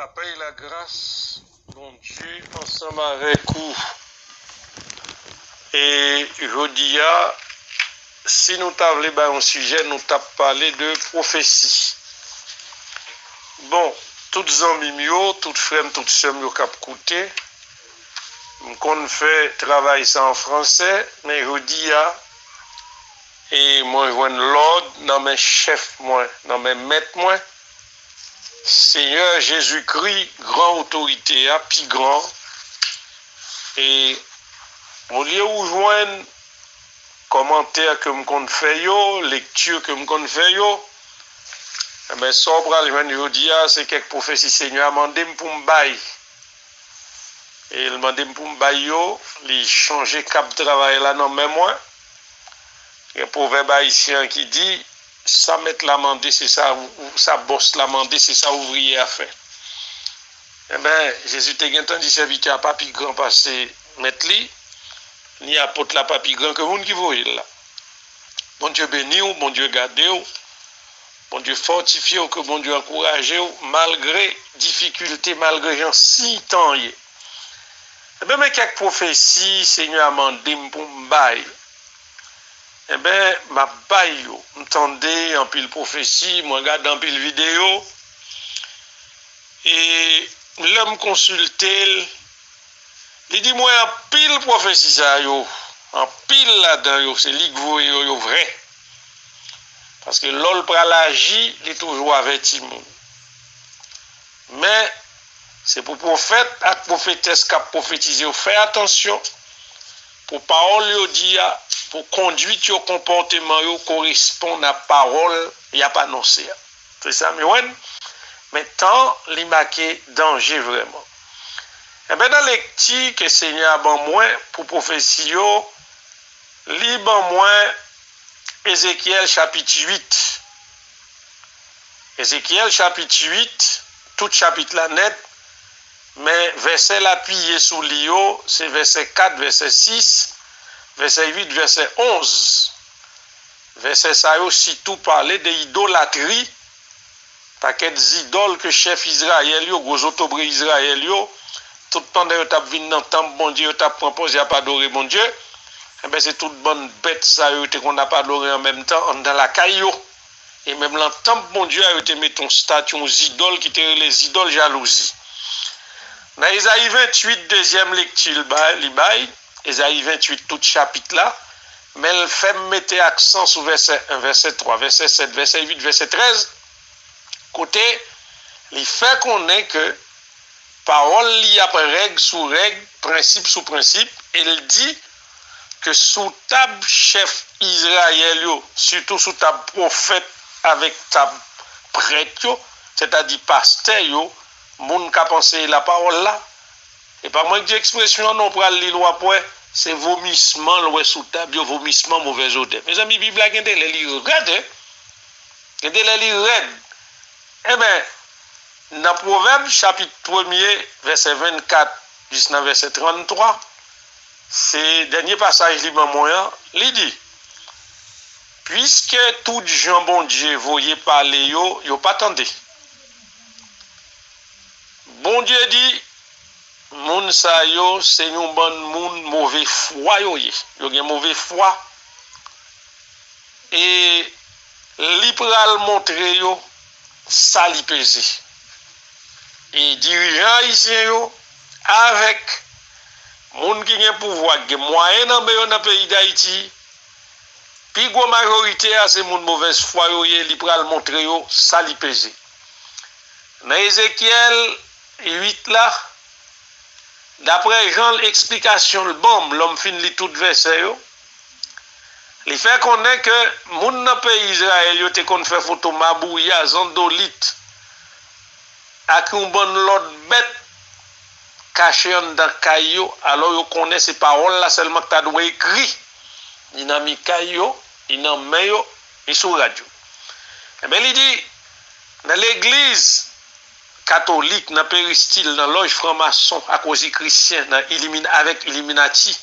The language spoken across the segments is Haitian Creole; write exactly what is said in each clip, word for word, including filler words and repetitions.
Lapè e lagras Bondye ansanm avèk ou. E jodi a, si nou ta vle bay yon sijè, nou t ap pale de pwofesi. Bon, tout zanmi m yo, tout frè m, tout sè m yo k ap koute, m konn fè travay sa an fransè, men jodi a, e mwen jwenn lòd nan men chèf mwen, nan men mèt mwen, Senyè Jezikri, gran otorite a, pi gran. E olye ou jwenn kòmantè ke m konn fè yo, lekti ke m konn fè yo, enben, sa w pral jwenn jodi a, se kèk pwofesi Senyè a mande m pou m bay. E l mande m pou m bay yo, li chanje kab travay la nan men mwen. Gen pwovèb ayisyen an ki di, sa mèt la mande, se sa, sa bòs la mande, se sa ouvriye a fè. Enben, Jezi te gentan di sèvitè a pa pi gran pase mèt li, ni apot la pa pi gran ke moun ki voye l la. Bondye beni w, Bondye gade w, Bondye fòtifye w, ke Bondye ankouraje w, malgre difikilte, malgre jan siy tan ye. Enben, men kèk pwofesi Senyè a mande m pou m bay. Enben, m ap bay yo. M tande anpil pwofesi, mwen gade anpil videyo. E lè m konsilte l, li di mwen anpil pwofesi sa yo, anpil ladan yo, se li k voye yo, yo vrè. Paske lè l pral aji, li toujou avèti moun. Men, se pou pwofèt ak pwofetès k ap pwofetize yo fè atansyon pou pawòl yo di a, pou kondwit yo, konpòteman yo koresponn a pawòl y ap anonse a. Se sa m jwenn. Men tan li make danje vrèman. Enben, nan lekti ke Senyè a ban mwen pou pwofesi yo, li ban mwen Ezekyèl chapit uit. Ezekyèl chapit uit, tout chapit la nèt, men vèsè l apiye sou li yo, se vèsè kat, vèsè sis, vèsè uit, vèsè onz. Vèsè sa yo sitou pale de idolatri, pakèt zidòl ke chèf Izrayèl yo, gwo zotobre Izrayèl yo, tout pandan yo t ap vin nan tanp Bondye, yo t ap pran pòz y ap adore Bondye, enben, se tout bann bèt sa yo, yo te konn ap adore an menm tan anndan lakay yo. E menm lan tanp Bondye a, yo te mete yon estati, yon zidòl ki te rele zidòl jalouzi. Nan Ezayi venntuit, dezyèm lekti l bay, li bay, Ezayi venntuit, tout chapit la, men l fè m mete aksan sou vèsè en, vèsè twa, vèsè sèt, vèsè uit, vèsè trèz, kote li fè konnen ke pawòl li ap règ sou règ, prensip sou prensip, e l di ke sou tab chèf Izrayèl yo, sitou sou tab pwofèt avèk tab prèt yo, sètadi pastè yo, moun k ap anseye lapawòl la, e pa mwen k di ekspresyon an non, w pral li l, w ap wè, se vomisman l wè sou tab yo, vomisman, movèz odè. Mezanmi, Bib la gen de lè li rèd, en! Gen de lè li rèd. Enben, nan Pwovèb chapit premye, vèsè vennkat jis nan vèsè tranntwa, se dènye pasaj li ban mwen an, li di, piske tout jan Bondye voye pale yo, yo pa tande. Bondye di, moun sa yo se yon bann moun move fwa yo ye. Yo gen move fwa. E li pral montre yo sa li peze. E dirijan ayisyen yo, avèk moun ki gen pouvwa, ki gen mwayen nan men yo nan peyi Dayiti, pi gwo majorite a se moun movèz fwa yo ye, li pral montre yo sa li peze. Nan Ezekyèl uit la, daprè jan l, eksplikasyon l ban m, lè m fin li tout vèsè yo, li fè konnen ke moun nan peyi Izrayèl yo te konn fè foto mabouya, zandolit, ak yon bann lòt bèt kache anndan kay yo, alò yo konnen se pawòl la sèlman k ta dwe ekri, ni nan mi kay yo, ni nan men yo, ni sou rad yo. Enben, li di, nan legliz katolik, nan peristil, nan lòj franmason, akozi krisyen, nan ilimin-, avèk iliminati,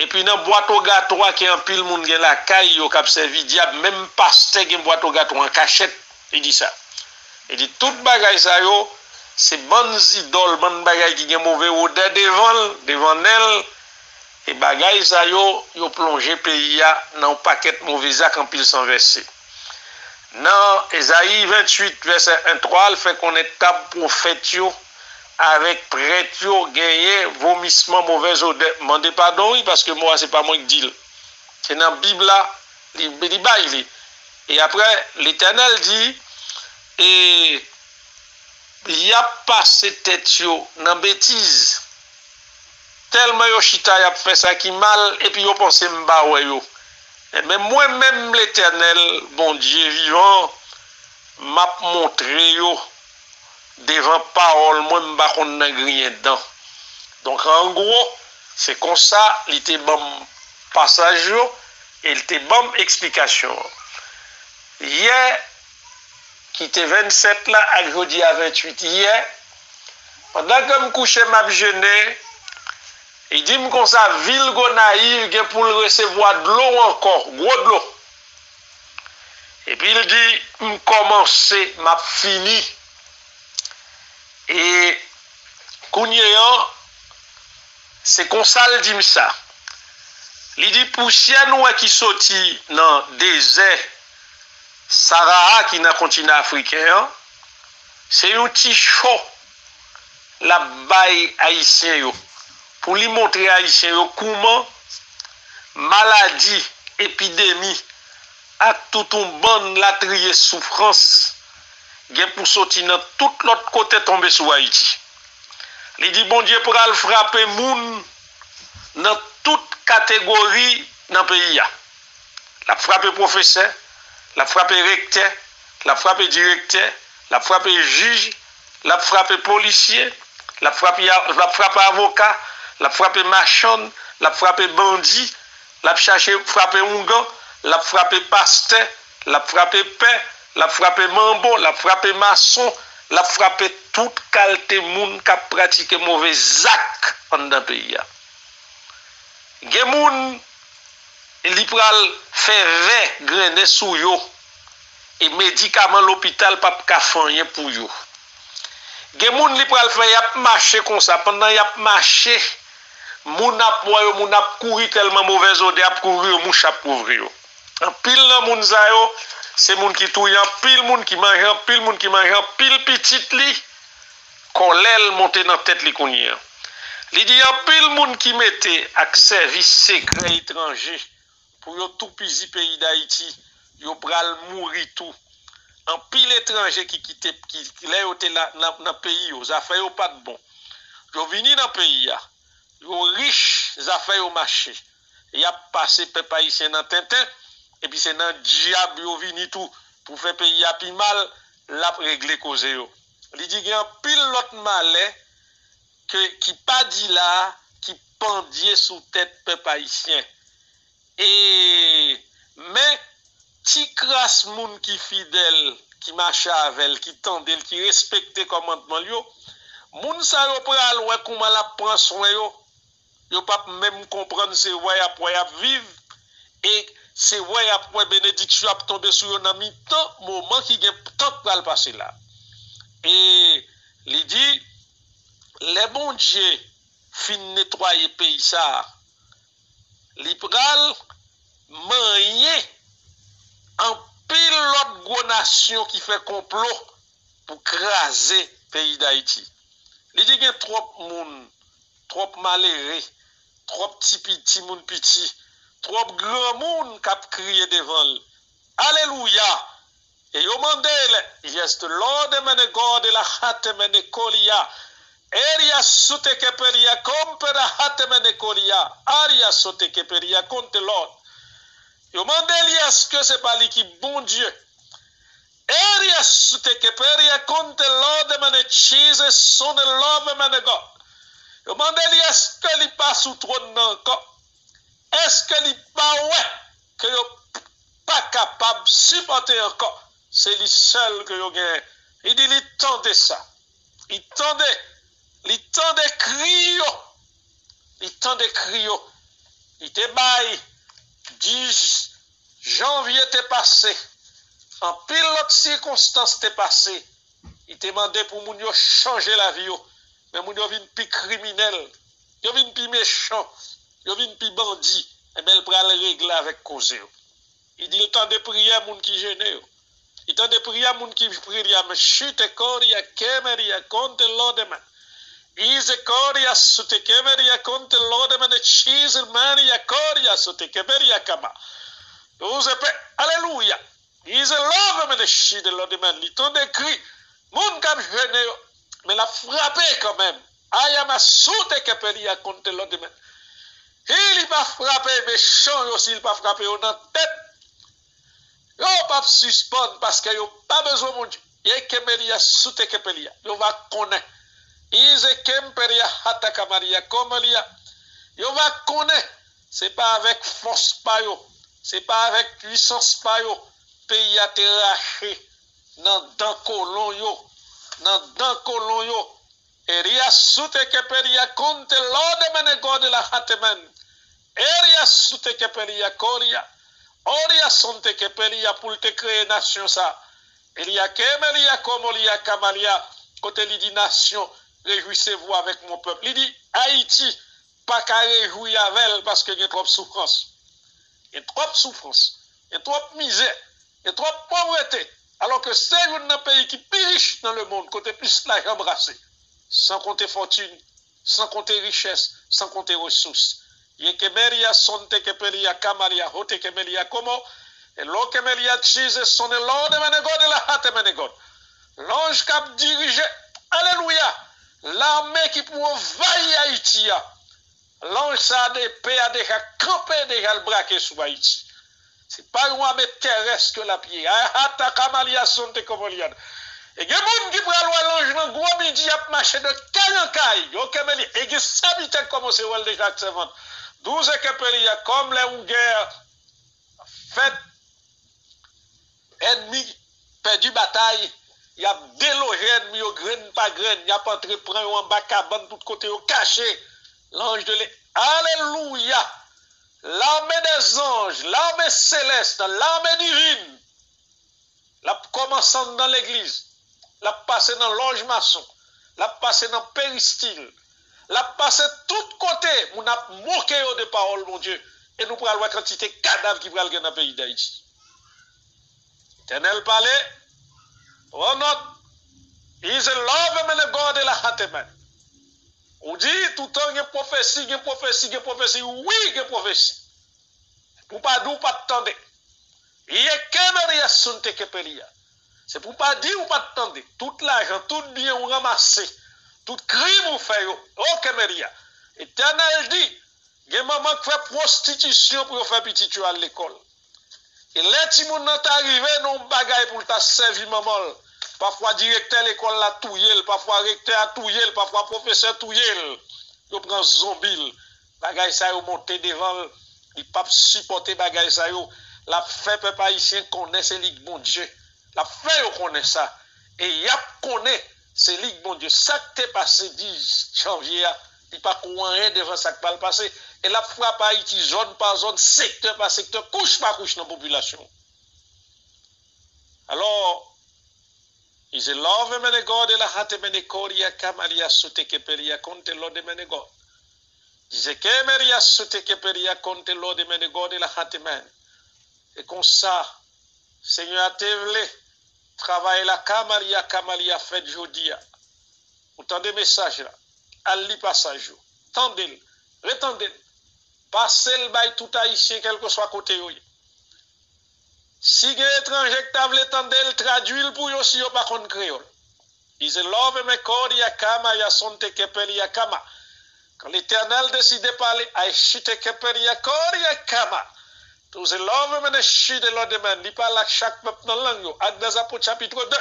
epi nan bwat ogatwa ke anpil moun gen lakay yo k ap sèvi dyab, menm pastè gen bwat ogatwa an kachèt, li di sa. Li di, tout bagay sa yo, se bann zidòl, bann bagay ki gen move odè devan l, devan nen l, e bagay sa yo, yo plonje peyi a nan yon pakèt move zak, anpil san vèse. Nan Ezayi venntuit, vèsè en twa, l fè konnen tab pwofèt yo avèk prèt yo genyen vomisman, movèz odè. Mande padon, wi, paske mo a se pa mwen ki di l. Se nan Bib la, li, li bay li. E apre, Letènèl di, e y ap pase tèt yo nan betiz. Tèlman yo chita, y ap fè sa ki mal, epi yo panse m pa wè yo. Ebyen, mwen menm, Letènèl, Bondye vivan, m ap montre yo devan pawòl mwen, m pa konn nan griyen dan. Donk, an gwo, se konsa li te ban m pasaj yo e li te ban m eksplikasyon an. Yè, ki te vennsèt la, ak jodi a venntuit, yè, pandan ke m kouche, m ap jene, li di m konsa, vil Gonayiv gen pou l resevwa dlo ankò, gwo dlo. Epi l di, m kòmanse, m ap fini. E kounye an, se konsa l di m sa. Li di, pousyè nou wè ki soti nan dezè Sahara ki nan kontinan afriken an, se yon ti cho l ap bay Ayisyen yo, pou li montre Ayisyen yo kouman maladi, epidemi, ak tout yon bann latriye soufrans gen pou soti nan tout lòt kote tonbe sou Ayiti. Li di Bondye pral frape moun nan tout kategori nan peyi a. L ap frape pwofesè, l ap frape rektè, l ap frape direktè, l ap frape jij, l ap frape polisye, l ap frape, l ap frape avoka, l ap frape machann, l ap frape bandi, l ap chache frape oungan, l ap frape pastè, l ap frape pè, l ap frape manbo, l ap frape mason, l ap frape tout kalte moun k ap pratike move zak anndan peyi a. Gen moun, li pral fè vè grennen sou yo, e medikaman lopital p ap ka fè anyen pou yo. Gen moun, li pral fè y ap mache konsa, pandan y ap mache, moun ap wè yo, moun ap kouri tèlman movèz odè ap kouvri yo, mouch ap kouvri yo. Anpil nan moun sa yo, se moun ki touye anpil moun, ki manje anpil moun, ki manje anpil pitit li, kòlè l monte nan tèt li kounye a. Li di anpil moun ki mete ak sèvis sekrè etranje pou yo toupizi peyi Dayiti, yo pral mouri tou. Anpil etranje ki kite, ki, lè yo te la, nan, nan peyi yo, zafè yo pa t bon. Yo vini nan peyi a, yo rich, zafè yo mache. Y ap pase pèp ayisyen nan tenten, epi se nan dyab yo vini tou pou fè peyi a pi mal, l ap regle koze yo. Li di gen anpil lòt malè ke, ki pa di la, ki pandye sou tèt pèp ayisyen. E, men, ti kras moun ki fidèl, ki mache avè l, ki tande l, ki respekte kòmandman l yo, moun sa yo pral wè kouman l ap pran swen yo. Yo p ap menm konprann se wè y ap wè y ap viv, e se wè y ap wè benediksyon ap tonbe sou yo nan mitan moman ki gen tan k pral pase la. E li di, lè Bondye fin netwaye peyi sa a, li pral manyen anpil lòt gwo nasyon ki fè konplo pou kraze peyi Dayiti. Li di gen twòp moun, twòp malere, twòp ti pi, timoun piti, twòp granmoun k ap kriye devan l. Alelouya! E yo mande l, Yes, the Lord, emene God, e la hate mene kolia. Eria suteke peria kompera hate mene kolia. Aria soteke peria konte Lord. Yo mande li, èske se pa li ki Bondye? Eria suteke peria konte Lord, emene Jesus, son de love, emene God. Yo mande li, èske li pa sou twòn nan ankò? Èske li pa wè ke yo pa kapab sipòte ankò? Se li sèl ke yo genyen. Li di li tande sa. Li tande. Li tande kri yo. Li tande kri yo. Li te bay dis janvye te pase. Anpil lòt sikonstans te pase. Li te mande pou moun yo chanje lavi yo, men moun yo vin pi kriminèl, yo vin pi mechan, yo vin pi bandi, enben l pral regle avèk koze yo. Li di l tande priyè moun ki jene yo. Li tande priyè moun ki priye a, men chite koria kemeria konte lodemen. Ize koria sute kemeria konte lodemen e chizil mania koria sute kemeria kama. Uze pe, aleluya. Ize love men e chide lodemen. Li tande kri moun k ap jene yo, men l ap frape kanmenm. Ayama sute kepelia konte lodemen. Si li pa frape mechan yo, si li pa frape yo nan tèt, yo p ap sispann paske yo pa bezwen Bondye. Ye kemelia sute kepelia. Yo va konnen. Ize kempelia hata kamalia komelia. Yo va konnen. Se pa avèk fòs pa yo, se pa avèk pwisans pa yo peyi a te rache nan dan kolon yo, nan dan kolon yo. Eria sute kepelia konte lode mene gode la hatemen. Eria sute kepelia koria. Oria sonte kepelia pou l te kreye nasyon sa. Elia kemelia komolia kamalia, kote li di nasyon, réjouissez-vous avec mon peuple. Li di Ayiti pa ka rejwi avè l paske gen twòp soufrans. Gen twòp soufrans, gen twòp mizè, gen twòp povrete. Alò ke se youn nan peyi ki pi rich nan lemonn, kote plis lajan brase, san konte fòtin, san konte richès, san konte resous. Ye kemeria sonte kepelia kamalia hote kemelia komo, e lo kemelia chize sonnen lode menegod e la hate menegod. Lanj k ap dirije, alelouya, lame ki pou anvayi Ayiti a. Lanj sa a de pe a deja kanpe, deja l brake sou Ayiti. Se pa yon ame terès ke l ap ye. Ayahata kamalia sonte komolia. E gen moun ki pral wè lanj nan gwo midi ap mache de kay an kay. Yo kemeli. E gen sèvitè k kòmanse wè l deja ak sèvant. Douz e kepelia kòm lè yon gè fèt, ènmi pèdi batay, y ap deloje ènmi yo grenn pa grenn, y ap antre pran yo anba kabann tout kote yo kache. Lanj de le, alelouya! Lame dè zanj, lame selès, lame divin. L ap kòmanse anndan legliz, l ap pase nan lòj mason, l ap pase nan peristil, l ap pase tout kote moun ap moke yo de pawòl Bondye. E nou pral wè kantite kadav ki pral gen nan peyi Dayiti. Etènèl pale, pran nòt, is a love and a God la hateman. Ou di, toutan gen pwofesi, gen pwofesi, gen pwofesi, wi, gen pwofesi. Pou pa di w pa t tande. Ye kemeria sunte kepelia. Se pou pa di w pa t tande. Tout lajan, tout byen ou ranmase, tout krim ou fè yo, o kemeria. Etènèl di, gen manman k fè pwostitisyon pou yo fè pitit yo al lekòl. E lè timoun nan ta rive nan yon bagay pou l ta sèvi manman l, pafwa direktè lekòl la touye l, pafwa rektè a touye l, pafwa pwofesè touye l. Yo pran zonbi l. Bagay sa yo monte devan l. Li p ap sipòte bagay sa yo. L ap fè pèp ayisyen konnen se li k Bondye. L ap fè yo konnen sa. E y ap konnen se li k Bondye. Sa k te pase dis janvye a, li pa ko anyen devan sa k pral pase. E l ap frape Ayiti zòn pa zòn, sektè pa sektè, kouch pa kouch nan popilasyon. Alò, is a love mene God e la hate mene koria kamalia sute kepelia konte lode mene God. Dize kemeria sute kepelia konte lode mene God e la hate men. E konsa, Senyè a te vle, travay la kamalia kamalia fèt jodi a. Ou tande mesaj la, al li pasaj yo. Tande l, retande l. Pase l bay tout Ayisyen, kèlkeswa kote yo ye. Si gen etranje k ta vle tande l, tradui l pou yo si yo pa konn kreyòl. Is a love me koria kama ya sonte kepelia kama. Kan Letènèl deside pale, ay chite kepelia koria kama. Is a love me ne chide lode men, li pale ak chak pèp nan lang yo. Ak dan Zapot chapit de.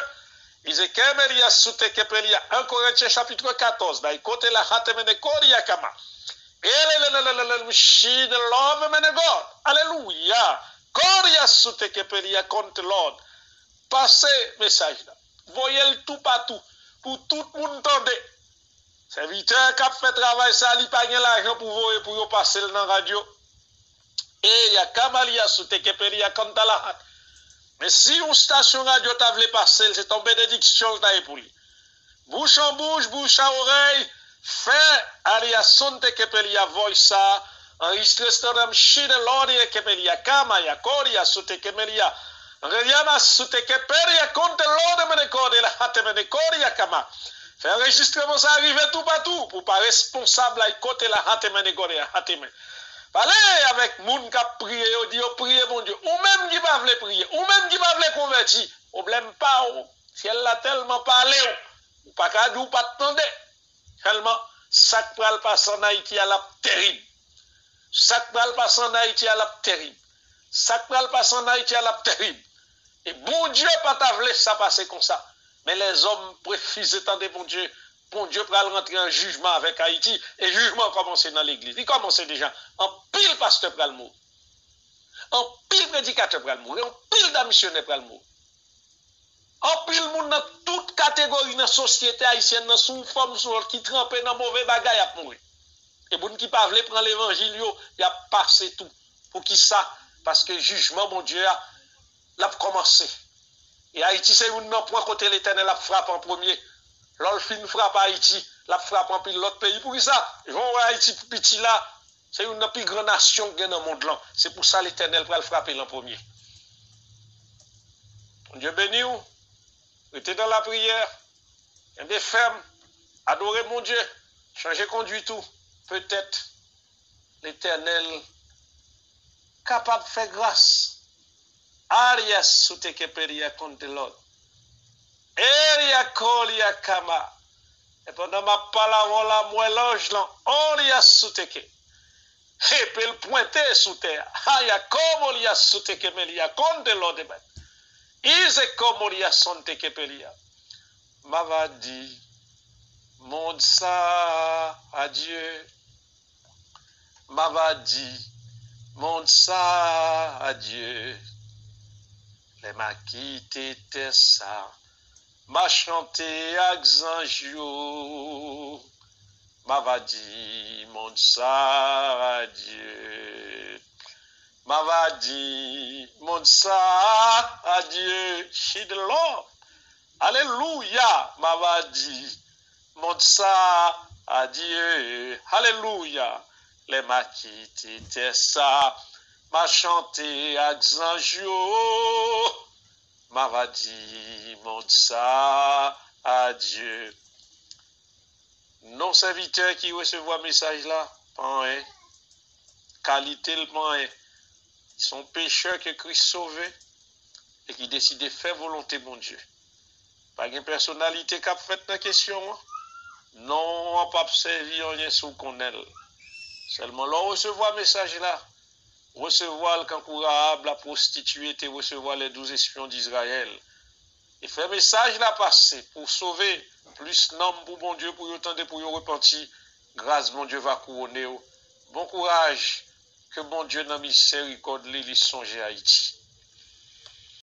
Is a kemelia sute kepelia. En Korentyen chapit katòz, day kote la hate mene koria kama. Elelelelelele, she the love mene God. Alelouya. Koria sute kepelia konte Lord. Pase mesaj la. Voye l toupatou pou tout moun tande. Sèvitè k ap fè travay sa, li pa gen lajan pou voye pou yo pase l nan radyo. E ya kamalia sute kepelia kanta la hat. Men si yon stasyon radyo ta vle pase l, se t on benediksyon l ta ye pou li. Bouch an bouch, bouch a orèy, fè Aria Sonte Kepelia voice sa, anrejistre Stardom Shide Lordy Kepelia Kama Yakoria Sute Kemelia, Angeliana Sute Kepelia Konte Lordy Menekode la Hate Menekoria Kama. Fè anrejistreman sa rive toupatou pou pa responsab la kote la Hate Menekode la Hate Men. Pale avèk moun k ap priye yo, di yo priye Bondye. Ou menm ki pa vle priye, ou menm ki pa vle konvèti, pwoblèm pa w. Syèl la tèlman pale w, ou pa ka di w pa t tande. Sèlman, sa k pral pase ann Ayiti a l ap terib. Sa k pral pase ann Ayiti a l ap terib. Sa k pral pase ann Ayiti a l ap terib. E Bondye pa ta vle sa pase konsa. Men lèzòm refize tande Bondye. Bondye pral rantre an jijman avèk Ayiti. E jijman an kòmanse nan legliz. Li kòmanse deja. Anpil pastè pral mouri. Anpil predikatè pral mouri. Anpil damisyonè pral mouri. Anpil moun nan tout kategori nan sosyete ayisyèn nan, sou yon fòm sou lòt, ki tranpe nan move bagay, ap mouri. E moun ki pa vle pran levanjil yo, y ap pase tou. Poukisa? Paske jijman Bondye a, l ap kòmanse. E Ayiti se youn nan pwen kote Letènèl ap frape an premye. Lè l fin frape Ayiti, l ap frape anpil lòt peyi. Poukisa? Jan w wè Ayiti piti la, se youn nan pi gran nasyon k gen nan mond lan. Se pou sa Letènèl pral frape l an premye. Bondye beni w. Rete nan lapriyè. Kenbe fèm. Adore Bondye. Chanje kondwit ou. Petèt Letènèl kapab fè gras. Aria Sute Kepelia Konte Lordy. Eria Kolia Kama. E pandan m ap pale avè w la, m wè lanj lan. Oria Suteke. Epi l pwente sou tè a. Aya komolia Suteke Melia Konte Lordy Men. Ize komolia Sonte Kepelia. M ava di mond sa adye. M ava di mond sa adye. Lè m a kite tè sa, m a chante ak zanj yo. M ava di mond sa adye. M ava di mond sa adye. Shide Lordy. Alelouya. M ava di mond sa adye. Alelouya. Lè m a kite tè sa, m a chante ak zanj yo. M ava di mond sa adye. Non sèvitè ki resevwa mesaj la, pa anyen. Kalite l pa anyen. Se yon pechè ke Kris sove e ki deside fè volonte Bondye. Pa gen pèsonalite k ap fèt nan kesyon an. Non an p ap sèvi anyen si w konnen l. Sèlman lè w resevwa mesaj la, resevwa l kankou Rahab la pwostitye te resevwa les douze espions d'Israël. E fè mesaj la pase pou w sove plis nanm pou Bondye, pou yo tande, pou yo repanti. Gras Bondye va kouwone w. Bon kouraj. Ke Bondye nan mizèrikòd li, li sonje Ayiti.